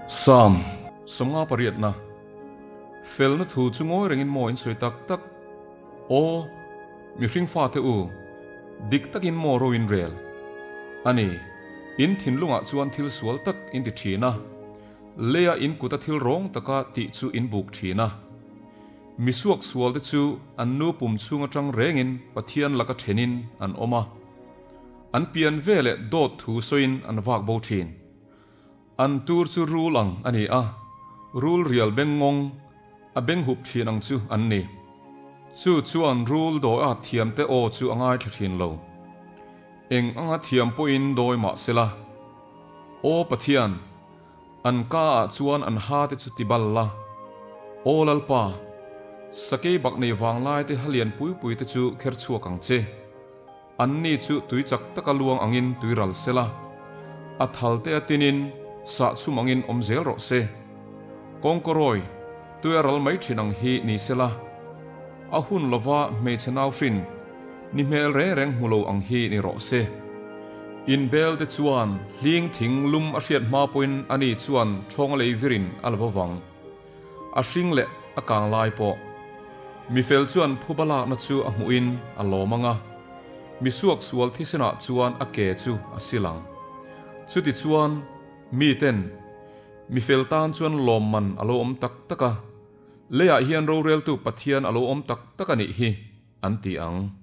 Sam, Sawmnga pariatna, Felna thu chu ngawi rengin maw in sawi tak tak? Aw, mihring fate u, dik takin maw ro in rel? A ni, in thinlungah chuan thil sual tak in ti thin a, leia in kuta thil rawng taka tih chu in buk thin a. Mi suaksualte chu an nu pum chhung atang rengin Pathian laka thenin an awm a, an pian veleh dawt thu sawiin an vak bo thin. An tur chu rul ang a ni a, rul rial beng ngawng, a beng hup thin ang chu an ni. Chu chuan rul dawi at thiamte aw chu a ngaithla thin lo. Eng anga thiam pawhin dawi mah sela. Aw Pathian, an ka ah chuan an ha te chu ti bal la. Aw Lalpa, sakei bak nei vanglai te halian pui pui te chu kher chhuak ang che. Anni chu tui chak taka luang angin tui ral sela, a thal te a tinin sah chhum angin awm zel rawh se. Kawngkawrawi, tui a ral mai thin ang hi ni sela, a hun lova hmeichhe nau hrin ni hmel reng reng hmu lo ang hi ni rawh se. Inbel te chuan hling thing lum a hriat hma pawhin ani chuan ṭhawng lei virin a la bo vang. A hring leh a kang lai pawh. Mi fel chuan phuba lakna chu a hmuhin a lawm ang a, mi suaksual thisenah chuan a ke chu a sil ang. Chutichuan, miten, Mi fel tan chuan lawmman a lo awm tak tak a, leiah hian roreltu Pathian a lo awm tak tak a nih hi, an ti ang.